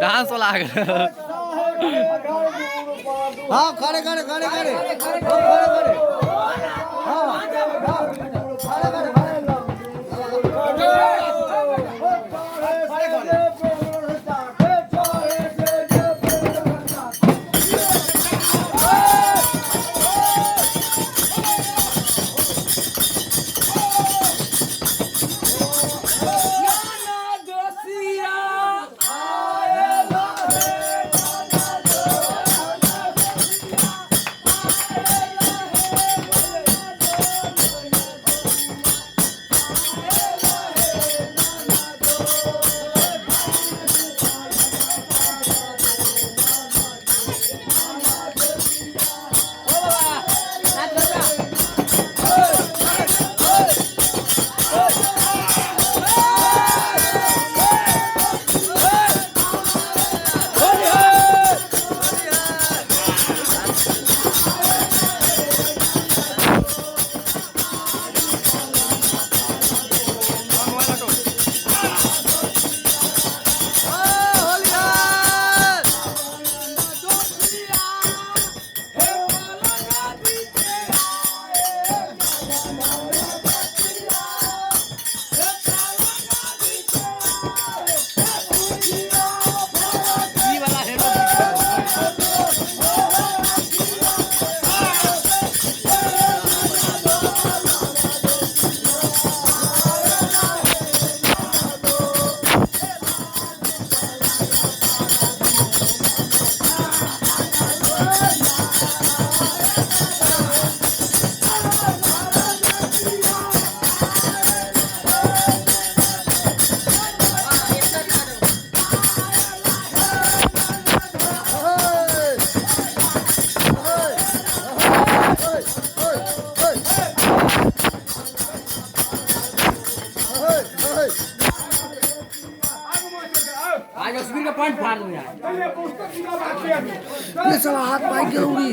Dance वाला आ गेल। हाँ, खड़े खड़े खड़े खड़े खड़े खड़े, हाँ खड़े खड़े खड़े। ई वाला हेलो। आज अश्विन का पैंट फाड़ दूंगा। ये साला हाथ पाइक गेल उड़ी।